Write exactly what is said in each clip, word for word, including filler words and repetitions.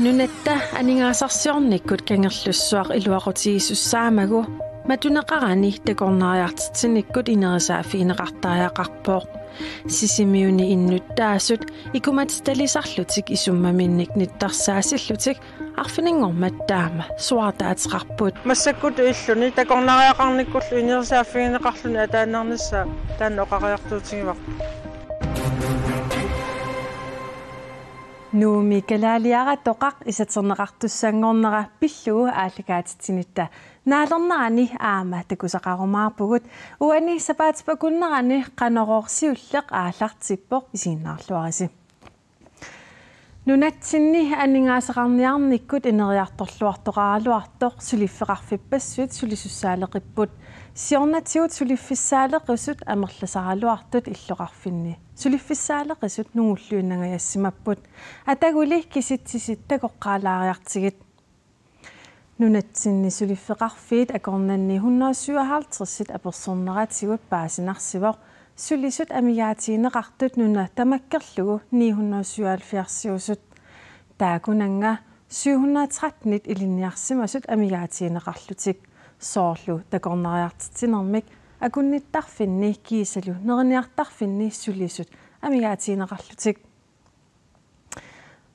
Nunatta aningaasarsiornikkut Kangerlussuaq iluaqutigisussaamagu matuneqarani takornariartitsinikkut inerisaaffigineqartariaqarpoq. Sisimiuni innuttaasut ikumatitalisarlutik isummaminnik nittarsaasillutik arfininngormat taama suaartaateqarput. Massakkut illuni takornariaqarnikkullu inerisaaffigineqarluni ataannarnissaa taanna oqariartuutigivarput. Nuummi kalaaliaratoqaq isaterneqartussanngornera pillugu aallakaatitsinitta naalernerani aamma takusaqarumaarpugut. Uani sapaatip akunnerani Qanorooq siulleq aallartippoq, isiginnaarluarisi. Nunatsinni aningaasaqarniarnikkut ineriartorluartoqaraluartoq suliffeqarfippassuit sulisussaaleqipput. Siornatigut suliffissaaleqisut amerlasaraluartut illoqarfinni suliffissaaleqisut nungulluinnangajassimapput. Ataguli kisitsisit takoqqaalaariartigit. Nunatsinni suliffeqarfiit akornanni hundrede syvoghalvtreds apersorneratigut paasinarsivoq sulisut amigaatigineqartut nuna tamakkerlugu ni hundrede syvoghalvfjerds-iusut. Taakunannga syv hundrede tretten ilinniarsimasut amigaatigineqarlutik, soorlu takornariartitsinermik, akunnittarfinni kiisalu neriniartarfinni sulisut amigaatigineqarlutik.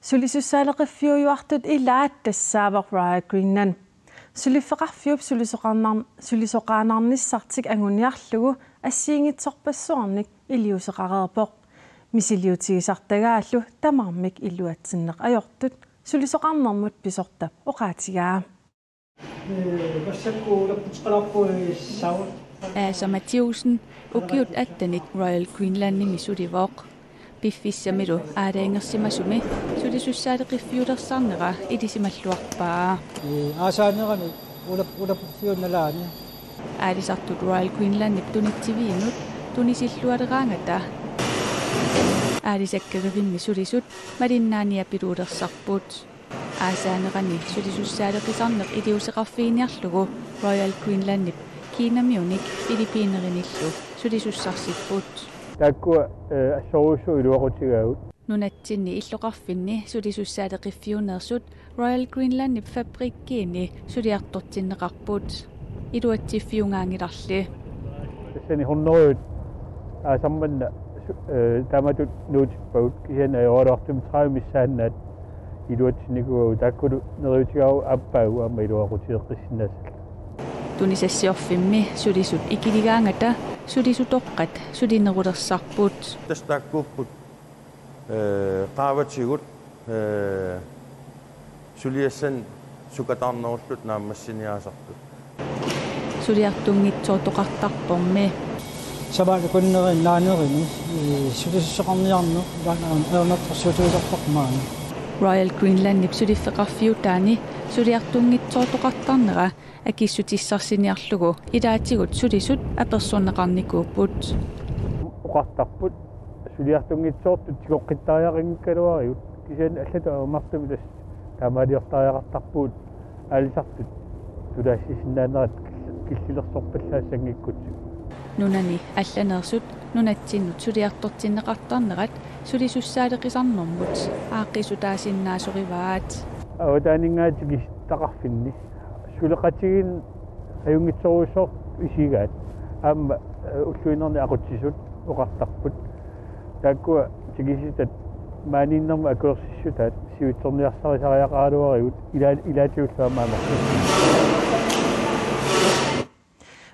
Sulisussaaleqiffiujuartut ilaat tassaavoq Royal Greenland. Suliffeqarfiup sulisoqarnar-, sulisoqaannarnissartik anguniarlugu assigiinngitsorpassuarnik iliuuseqareerpoq. Misiliutigisartagaallu tamarmik iluatsinneq ajortut sulisoqarnermut pisortap oqaatigaa. Asa Mathiussen, ukiut attenit Royal Greenlandimi sulivoq. Piffissamilu aalajangersimasumi sulisussaaleqiffiulersarnera ilisimalluarpaa. Ee, aasaanerani ulap-, ulapuffiup nalaani. Aalisartut Royal Greenlandip tunitsiviinut tunisillualeraangata aalisakkerivimmi sulisut malinnaaniapiluulersarput. Aasaanerani sulisussaaleqisarneq iliuuseqarfiginiarlugu Royal Greenlandip Kinamiunik Filippinerinillu sulisussarsippput. Taakkua, eh, assorujussuaq iluaqutigaagut. Nunatsinni illoqarfinni sulisussaaleqiffiuneersut Royal Greenlandip fabrikkiini suliartortinneqarput iluatsiffiugaanngilarli. Tassani hundredet aasaq manna su-, eh, taamatut nuutippagut, kisianni ajoraluartumik tredive missaannaat iluatsinnikuuagut, taakkulu neriuutigaavut aappaagu aamma iluaqutigeqqissinnaassallugu. Tunisassiorfimmi sulisut ikiligaangata sulisutoqqat sulinerulersarput. Tassa taakkuupput, eh, qaavatigut, eh, suliassanik sukataarnerullutik naammassiniaasartut. Suliartunngitsoortoqartarpormi. Sapaatip akunneri naanerini, eh, sulisussoqarniarneq ilaanni ajornartorsiutigisarparput maani. Royal Greenlandip suliffeqarfiutaani suliartunngitsoortoqartarnera akissutissarsiorniarlugu ilaatigut sulisut apersorneqarnikuupput. Oqartarput suliartunngitsoortut tigoqqittariaqanngikkaluarigut, kisianni allatut ajunnartumik tassa taamaaliortariaqartarpugut aalisartut tulaasisinnaanerat killilersorpallaassanngikkutsigu. Nunani allaneersut nunatsinnut suliartortinneqartarnerat sulisussaaleqisarnermut aaqqissutaasinnaasorivaa. Avataaninngaanniit tikisittaqarfinni suleqatigiinneq ajunngitsorujussuartut isigaat aamma, eh, ulluinnarni aqutsisut oqartarput. Taakkua tikisitat maaniinnermut akuersissutaat sivitsorniarsarisariaqaraluarigut ila-, ilaatigullu aamma amerlasuut.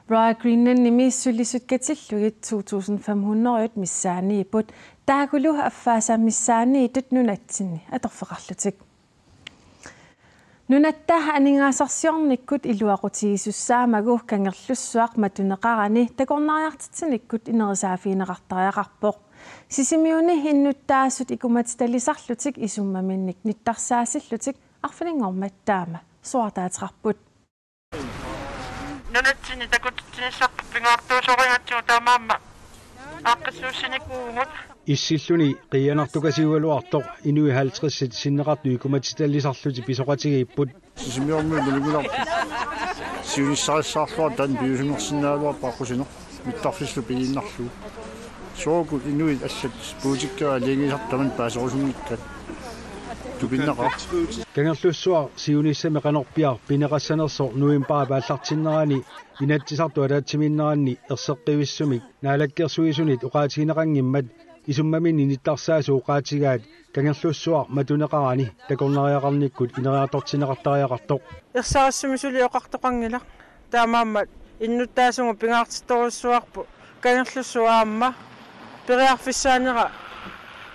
Royal Greenlandimi sulisut katillugit to tusind fem hundrede missaaniipput, taakkualu affaasa missaaniittut nunatsinni atorfeqarlutik. Nunatta aningaasarsiornikkut iluaqutigisussaamagu Kangerlussuaq matuneqarani takornariartitsinikkut inerisaaffigineqartariaqarpoq. Sisimiuni innuttaasut ikumatitalisarlutik isummaminnik nittarsaasillutik arfininngormat taama suaartaateqarput. Nunatsinni takutitsinissarput pingaartuusorigatsigu taamaammat aaqqissuussinikuuvugut. Issilluni qiianartukasiugaluartoq inuit halvtredsit sinneqartut ikumatitalisarlutik pisoqatigiipput. Sisimiormiut nalunngilarput siunissarissaarluartut taanna piviusunngorsinnaagaluarpoq aqqusineq. Mittarfissuup pigiinnarlugu. Soorlu inuit allat politikkerit aalajangiisartut tamanna paaserusunngikkaat. Tupinnaqaaq. Kangerlussuaq siunissami qanorpiaq pineqassanersoq novembarip aallartinnerani Inatsisartut ataatsimiinneranni erseqqivissumik naalakkersuisunit oqaatigineqanngimmat isummaminni nittarsaasoq oqaatigaat Kangerlussuaq matuneqarani takornariaqarnikkut ineriartortinneqartariaqartoq. Ersarissumik suli oqartoqanngilaq. Taamaammat innuttaasugut pingaartittorujussuuarput Kangerlussuaq aamma periarfissaanera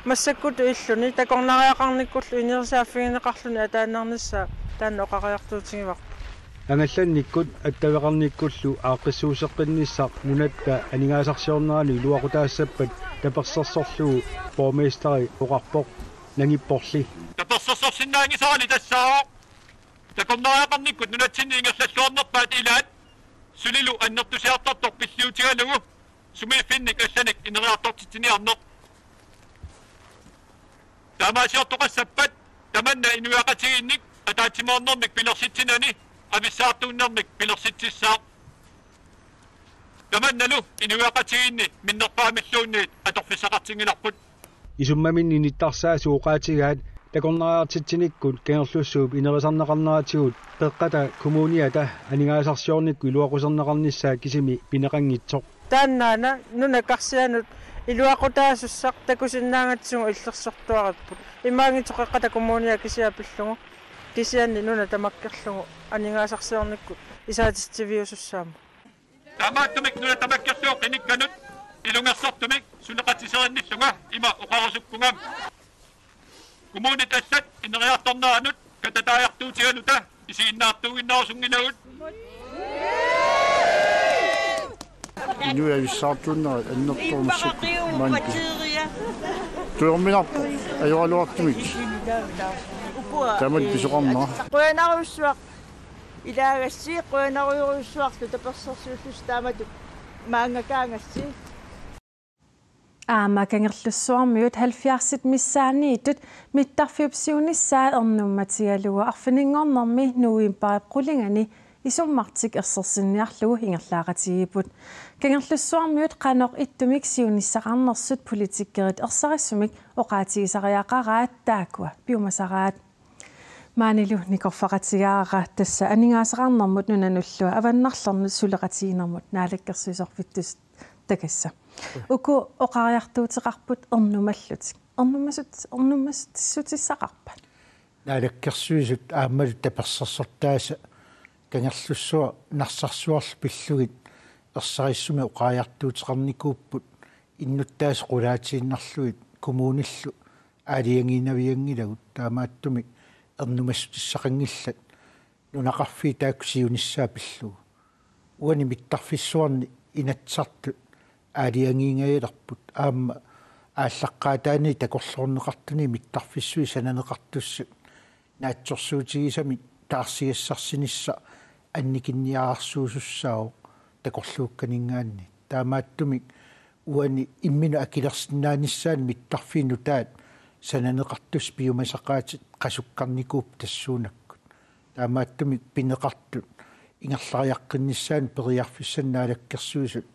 massakkutut illuni takornariaqarnikkullu inerisaaffigineqarluni ataannarnissaa taanna oqariartuutigivarput. Angallannikkut attaveqarnikkullu aaqqissuusseqqinnissaq nunatta aningaasarsiornerani iluaqutaassappat tapersersorlugu borgmesteri oqarpoq nangipporli. Tapersersorsinnaanngisarali tassaavoq takornariaqarnikkut nunatsinni ingerlalluarnerpaat ilaat sulilu annertusiartortoq pilliutigalugu sumiiffinnik allanik ineriartortitsiniarneq. Taamaasiortoqassappat tamanna inuiaqatigiinnik ataatsimoornermik pilersitsinani avissaartuunnermik pilersitsissaaq. Tamannalu inuiaqatigiinni minnerpaamilluunniit atorfissaqartinngilarput. Isummaminni nittarsaasoq oqaatigaat takornariartitsinikkut Kangerlussuup inerisarneqarneratigut Peqqata Kommuniata aningaasarsiornikkut iluaquserneqarnissaa kisimi pineqanngitsoq. Taannaana nunap karsianut iluaqutaasussaq takusinnaagatsigu illersortuaripput. Imaanngitsoq Qeqqata Kommunia kisiat pillugu, kisianni nuna tamakkerlugu aningaasarsiornikkut isaatitsiviusussaammata. Taamaattumik nuna tamakkerlugu qinikkanut ilungersortumik suleqatiserinnillunga ima oqarusuppunga: Kommunit allat ineriartorneranut katataajartuutigaluta isiginnaartuuginnarusunngilagut. Inuit avissaartuunnerat annertoorujussuupput maanna. Tujorminarpoq ajoraluartumik. Tamat pisoqarnera. Qujanarujussuaq ilaagassi, qujanarujussuarlu tapersersuillusi taamatut maanngakaagassi. Aamma Kangerlussuarmiut halvfjerdsit missaanniittut mittarfiup siunissaa ernummatigalugu arfininngornermi novembarip qulingani isummartik ersersinniarlugu ingerlaaqatigiipput. Kangerlussuarmiut qanoq ittumik siunissaqarnersut politikerit ersarissumik oqaatigisariaqaraat taakkua piumasaraat. Maanilu nikorfaqatigaara tassa aningaasaqarnermut nunanullu avannarlernut suleqatigiinnermut naalakkersuisoq Vittus Takassa. Uku oqariartuuteqarput ernumallutik. Ernumasut-, ernumassutissaqarpat? Naalakkersuisut aammalu tapersersortaasa Kangerlussuaq Narsarsuarlu pillugit ersarissumik oqariartuuteqarnikuupput innuttaasut qulaatiinnarlugit kommunillu aalajangiinavianngilagut, taamaattumik ernumassutissaqanngillat nunaqarfiit taakku siunissaa pillugu. Uani mittarfissuarni Inatsisartut aalajangiingajalerput aamma aallaqqaataani takorloorneqartuni mittarfissuit sananeqartussat naatsorsuutigisamik taarsigassarsinissaq annikinniararsuusussaavoq takorluukkaninngaanniit. Taamaattumik uani imminut akilersinnaanissaanut mittarfiit nutaat sananeqartussat piumasaqaatit qasukkarnikuupput tassuunakkut. Taamaattumik pineqartut ingerlariaqqinnissaannut periarfissanik Naalakkersuisut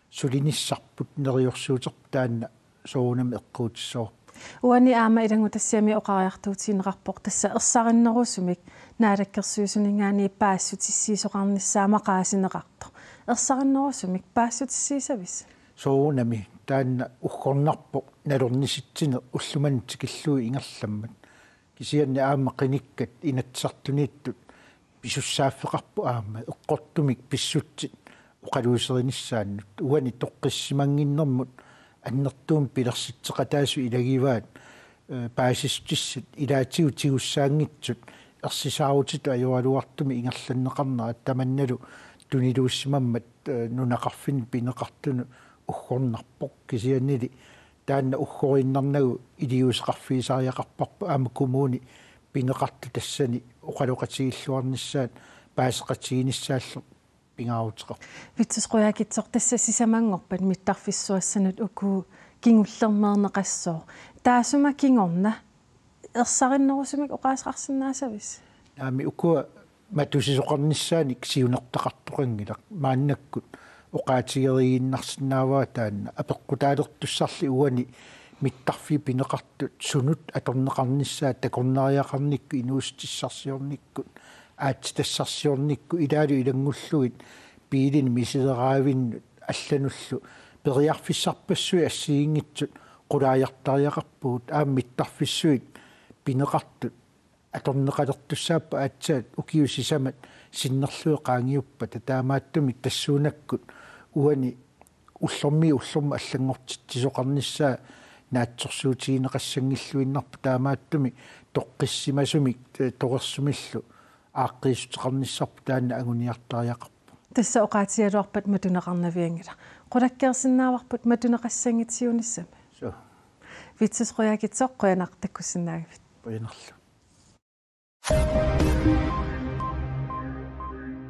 sulinissarput neriorsuuterput taanna soorunami eqquutissavarput. Uani aamma ilanngutassiami oqariartuutigineqarpoq tassa ersarinnerusumik Naalakkersuisuninngaanniit paasissutissiisoqarnissaa maqaasineqartoq. Ersarinnerusumik paasissutissiisavisi? Soorunami taanna uggornarpoq nalornisitsineq ullumimut tikillugu ingerlammat. Kisianni aamma qinikkat Inatsisartuniittut pisussaaffeqarpoq aamma eqqortumik pissutsit oqaluuserinissaannut. Uani toqqissisimannginnermut annertuumik pilersitseqataasut ilagivaat, eh, paasissutissat ilaatigut tigussaanngitsut ersisaarutitut ajoraluartumik ingerlanneqarnerat tamannalu tuniluussimammat, eh, nunaqarfinni pineqartunut uggornarpoq, kisiannili taanna uggoriinnarnagu iliuuseqarfigisariaqarparput aamma kommuni pineqartut tassani oqaloqatigiilluarnissaat paaseqatiginissaallu pingaaruteqarpoq. Vittus Qujaukitsoq, tassa sisamanngorpat mittarfissuassanut uku kingullermeerneqassooq. Taassuma kingorna ersarinnerusumik oqaaseqarsinnaasavisi? Naamik, ukua matusisoqarnissaanik siunertaqartoqanngilaq. Maannakkut Oqaatigeriinnarsinnaavara taanna apeqqutaalertussarli uani mittarfiit pineqartut sunut atorneqarnissaat takornariaqarnikkut inuussutissarsiornikkut aatsitassarsiornikkut ilaalu ilanngullugit biilinik misileraavinnut allanullu periarfissarpassuit assigiinngitsut qulaajartariaqarpugut aamma mittarfissuit pineqartut atorneqalertussaapput aatsaat ukiut sisamat sinnerlugit qaangiuppata taamaattumik tassuunakkut uani ullormiit ullormut allanngortitsisoqarnissaa naatsorsuutigineqassanngilluinnarpoq taamaattumik toqqissisimasumik, eh, torersumillu aaqqiissuteqarnissarput taanna anguniartariaqarpoq. Tassa oqaatigaluarpat matuneqarnavianngilaq. Qulakkeersinnaavarput matuneqassanngitsoq siunissami. Suu. Vittus Qujaukitsoq qujanaq takkussinnaagavit. Qujanarlu.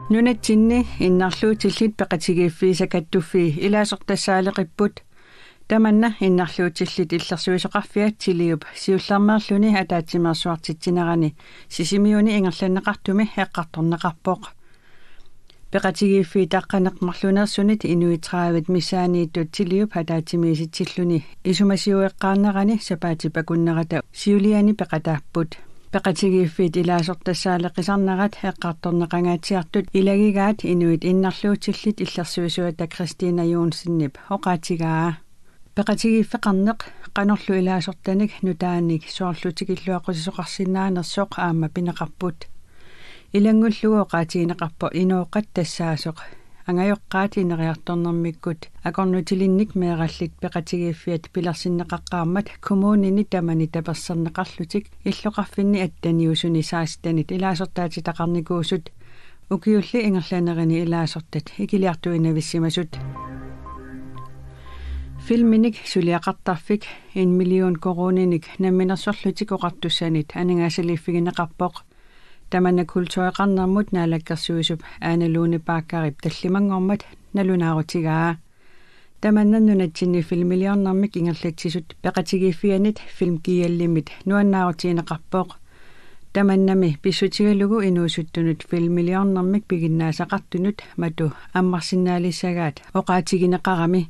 Nunatsinni innarluutillit peqatigiiffiisa kattuffii ilaasortassaaleqipput. Tamanna innarluutillit illersuisoqarfiat Tiliup siullermeerluni ataatsimeersuartitsinerani Sisimiuni ingerlanneqartumi eqqartorneqarpoq. Peqatigiiffiit taqqaneq-marluneersunit inuit tredive missaanniittut Tiliup ataatsimiisitsilluni isumasiueqqaarnerani sapaatip akunnerata siuliani peqataapput. Peqatigiiffiit ilaasortassaaleqisarnerat eqqartorneqangaatsiartut ilagigaat inuit innarluutillit illersuisuata Christina Johnsenip oqaatigaa. Peqatigiiffeqarneq qanorlu ilaasortanik nutaanik soorlu tikilluaqqusisoqarsinnaanersoq aamma pineqarput. Ilanngullugu oqaatigineqarpoq inooqqat tassaasoq angajoqqaat ineriartornermikkut akornutilinnik meerallit peqatigiiffiat pilersinneqaqqaarmat kommunini tamani taperserneqarlutik illoqarfinni atteniusuni sekstenit ilaasortaatitaqarnikuusut ukiulli ingerlanerini ilaasortat ikiliartuinnavissimasut. Filminik suliaqartarfik en million koruuninik Namminersorlutik Oqartussanit aningaasaliiffigineqarpoq. Tamanna kultureqarnermut naalakkersuisup Ane Lone Baggerip tallimanngormat nalunaarutigaa. Tamanna nunatsinni filmiliornermik ingerlatsisut peqatigiiffiannit Film GL-imit nuannaarutigineqarpoq. Tamannami pissutigalugu inuusuttunut filmiliornermik piginnaasaqartunut matu ammarsinnaalissagaat oqaatigineqarami.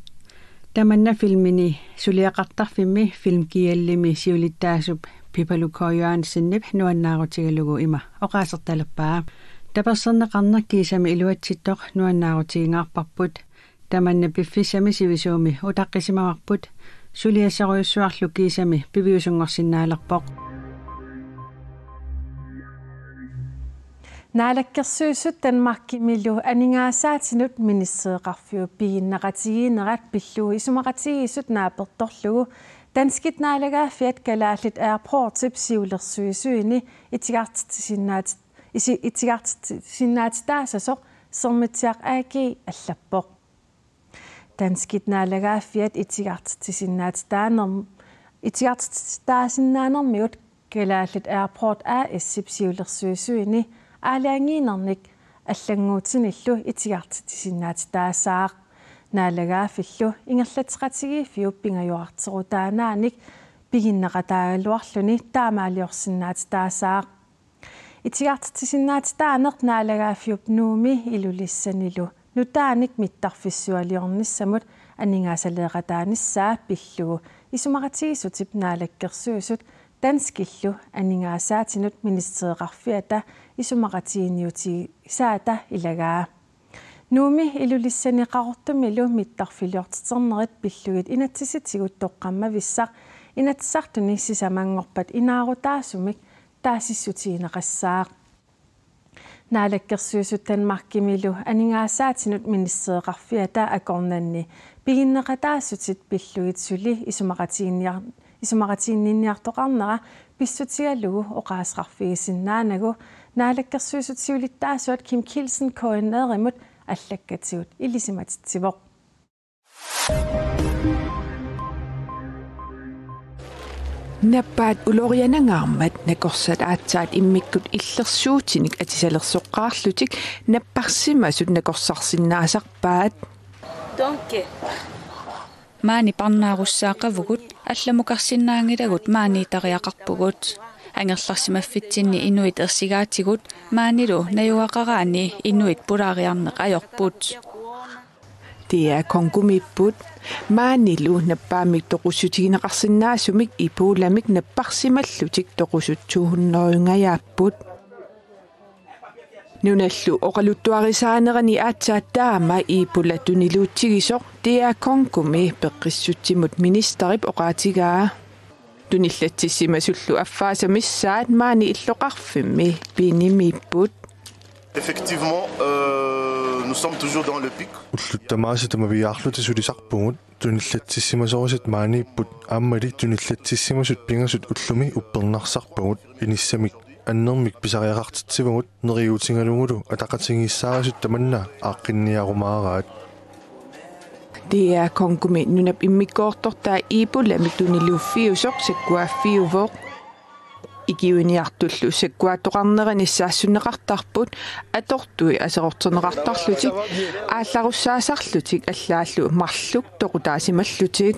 Tamanna filmini suliaqartarfimmi Film GL-imi siulittaasup Pipaluk K. Johansenip nuannaarutigalugu ima oqaasertaleppaa: Taperserneqarneq kiisami iluatsittoq nuannaarutigingaarparput. Tamanna piffissami sivisuumi utaqqisimavarput. Suliassarujussuarlu kiisami piviusunngorsinnaalerpoq. Naalakkersuisut Danmarkimilu aningaasaatinut ministereqarfiup piginneqatigiinnerat pillugu isumaqatigiissut naapertorlugu danskit naalagaaffiat Kalaallit Airportip siulersuisuini itigartitsisinnaat-, isi-, itigartitsisinnaatitaasasoq Sermitsiaq A/S allappoq. Danskit naalagaaffiat itigartitsisinnaatitaanerm-, itigartitsitaasinnaanermigut Kalaallit Airport A/S-ip siulersuisuini aalajangiinernik allannguutinillu itigartitsisinnaatitaasaaq. Naalagaaffillu ingerlatseqatigiiffiup pingajuarterutaanaanik piginneqataagaluarluni taamaaliorsinnaatitaasaaq. Itigartitsisinnaatitaaneq naalagaaffiup Nuummi Ilulissanilu nutaanik mittarfissualiornissamut aningaasaleeqataanissaa pillugu isumaqatigiissutip naalakkersuisut danskillu aningaasaatinut ministereqarfiata isumaqatigiinniutigisaata ilagaa. Nuummi Ilulissani Qaqortumilu mittarfiliortiternerit pillugit inatsisitigut toqqammavissaq Inatsisartuni sisamanngorpat inaarutaasumik taasissutigineqassaaq. Naalakkersuisut Danmarkimilu aningaasaatinut ministereqarfiata akornanni piginneqataasutit pillugit suli isumaqatigiinniar-, isumaqatiginninniartoqarnera pissutigalugu oqaaseqarfigisinnaanagu Naalakkersuisut siulittaasuat Kim Kielsen K N R-imut allakkatigut ilisimatitsivoq. Nappaat ulorianangaarmat nakorsat aatsaat immikkut illersuutinik atisalersoqqaarlutik napparsimasut nakorsarsinnaasarpaat. Danke. Maani parnaarussaaqavugut, allamukarsinnaanngilagut maaniittariaqarpugut. Angerlarsimaffitsinni inuit ersigaatigut maanilu najugaqaraanni inuit pulaariarneq ajorput. DR Congomiipput. Maanilu nappaammik toqussutigineqarsinnaasumik Ebolamik napparsimallutik toqusut to hundrede-ngajaapput. Nunallu oqaluttuarisaanerani aatsaat taama Ebola tuniluutsigisoq DR Congomi peqqissutsimut ministerip oqaatigaa. Tunillatsissimasullu affaasa missaat maani illoqarfimmi Benimiipput. Effectivement, euh, nous sommes toujours dans le pic. Ullut tamaasa tamaviaarluta sulisarpugut. Tunillatsissimasorisat maaniipput, aammali tunillatsissimasut pingasut ullumi uppernarsarpagut. Inissamik annermik pisariaqartitsivagut, neriuutigalugulu ataqatigiissaarisut tamanna aaqqinniarumaaraat. DR Congomi nunap immikkoortortaa Ebolamik tuniluuffiusoq sakkuaaffiuvoq. Ikiuiniartullu sakkuaattoqarnerani saassunneqartarput, atortui aserorterneqartarlutik aallarussaasarlutik allaallu marluk toqutaasimallutik.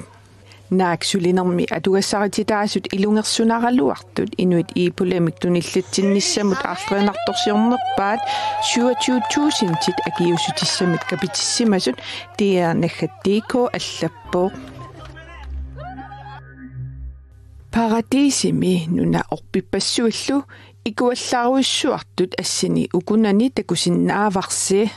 Naak sulinermi atugassarititaasut ilungersunaraluartut inuit Ebolamik tunillatsinnissamut aarlerinartorsiornerpaat syvogtyve tusindit akiuussutissamik kapitissimasut DR naggat DK allappoq. Paradisimi nuna orpippassuillu ikuallarujussuartut assini ukunani takusinnaavarsi.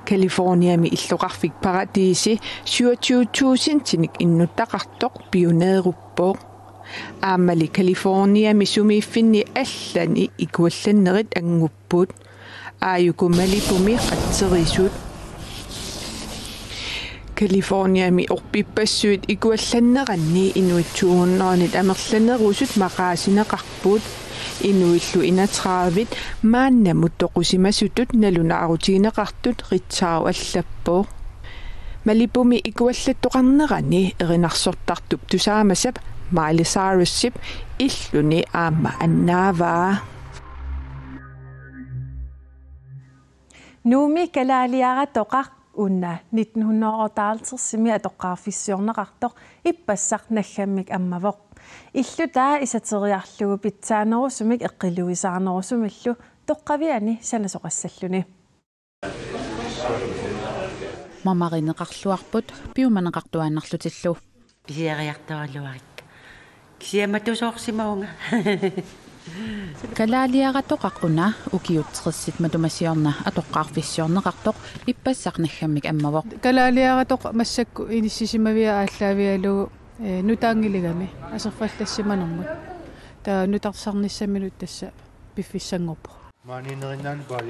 Californiami illoqarfik Paradisi syvogtyve tusindinik innuttaqartoq piuneeruppoq. Aammali Californiami sumiiffinni allani ikuallannerit angupput. Aajuku Malibumi qatserisut. Californiami orpippassuit ikuallanneranni inuit to hundredenit amerlanerusut maqaasineqarput. Inuillu enogtredive maannamut toqusimasutut nalunaarutigineqartut Ritzau allappoq. Malibumi ikuallattoqarnerani erinarsortartup tusaamasap Miley Cyrusip illuni aamma annaavaa. Nuummi kalaaliaratoqaq una nitten hundrede otteoghalvtredsimi atoqqaarfissiorneqartoq ippassaq naggammik ammavoq. Illutaa isateriarlugu pitsaanerusumik eqqiluisaarnerusumillu toqqaviani sanasoqassalluni. Mamarineqarluarput piumaneqartuaannarlutillu. Pisiariartoraluarikka. Siamatusoorsimavunga. Kalaaliaratoqaq una ukiut tressit matuma siorna atoqqaarfissiorneqartoq ippassaq naggammik ammavoq. Kalaaliaratoq massakkut inissisimavia aallaavigalugu, eh, nutaanngiligami aserfallassimanermut. Taava nutarsarnissaminut tassa piffissanngorpoq.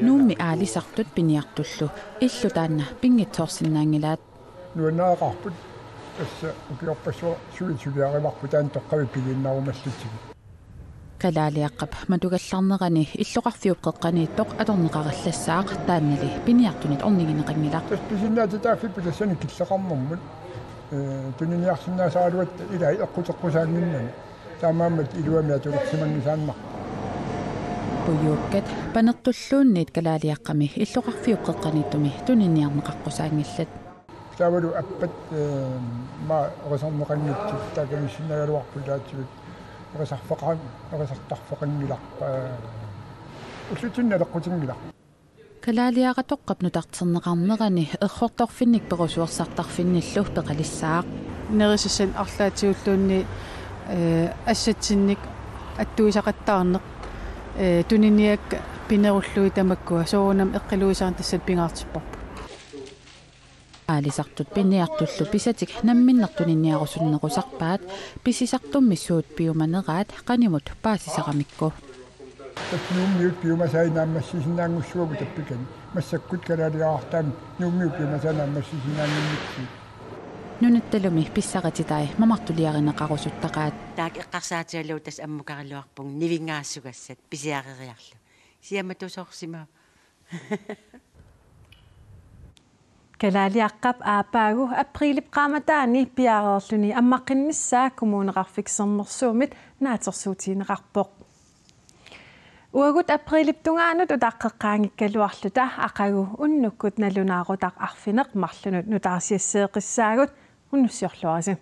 Nuummi aalisartut piniartullu illu taanna pinngitsoorsinnaanngilaat. Nuannaaqarput tassa ukiorpassuit suliarivarput taanna toqqavik pigiinnarumallutigit. Kalaaliaqqap matugallarnerani illoqarfiup qeqqaniittoq atorneqarillassaaq taannali piniartunit ornigineqanngilaq. Tassa pisinnaatitaaffipput tassani killeqarnermut, eh, tuniniarsinnaasaraluatta ilai eqquteqqusaannginnami. Taamaammat iluamik atulersimanngisaannarpoq. Pujuukkat panertulluunniit kalaaliaqqami illoqarfiup qeqqaniittumi tuniniarneqaqqusaanngillat. Taavalu appat, eh, ma erisarneqanngitsut taakaniissinnagaluarput ilaatigut erisarfeqan-, erisartarfeqanngilaq, eh, ullutsinnut naleqqutinngilaq. Kalaaliaratoqqap nutarterneqarnerani errortorfinnik perusuersartarfinnillu peqalissaaq. Nerisassanik arlaatigulluunniit, eh, assatsinnik attuisaqattaarneq, eh, tuniniakkat pinerullugit tamakkua soorunami eqqiluisaarneq tassani pingaartipparput. Aalisartut piniartullu pisatik namminneq tuniniarusunnerusarpaat pisisartummi suut piumaneraat qanimut paasisaramikku. Tassa Nuummiut piumasai naammassisinnaanngussuagut tappikani. Massakkut kalaaliarartaami Nuummiut piumasai naammassisinnaannginnikkit. Nunattalumi pissarititai mamartuliarineqarusuttaqaat. Taakku eqqarsaatigalugu tassa ammukaraluarpunga nivinngaassugassat pisiareriarlugit. Siamatusoorsimavoq. Kalaaliaqqap aappaagu apriilip qaammataani piareerluni ammaqqinnissaa Kommuneqarfik Sermersuumit naatsorsuutigineqarpoq. Uagut apriilip tungaanut utaqqeqqaanngikkaluarluta aqagu unnukkut nalunaarutaq arfineq-marlunut nutaarsiasseeqqissaagut, unnussiorluarisi.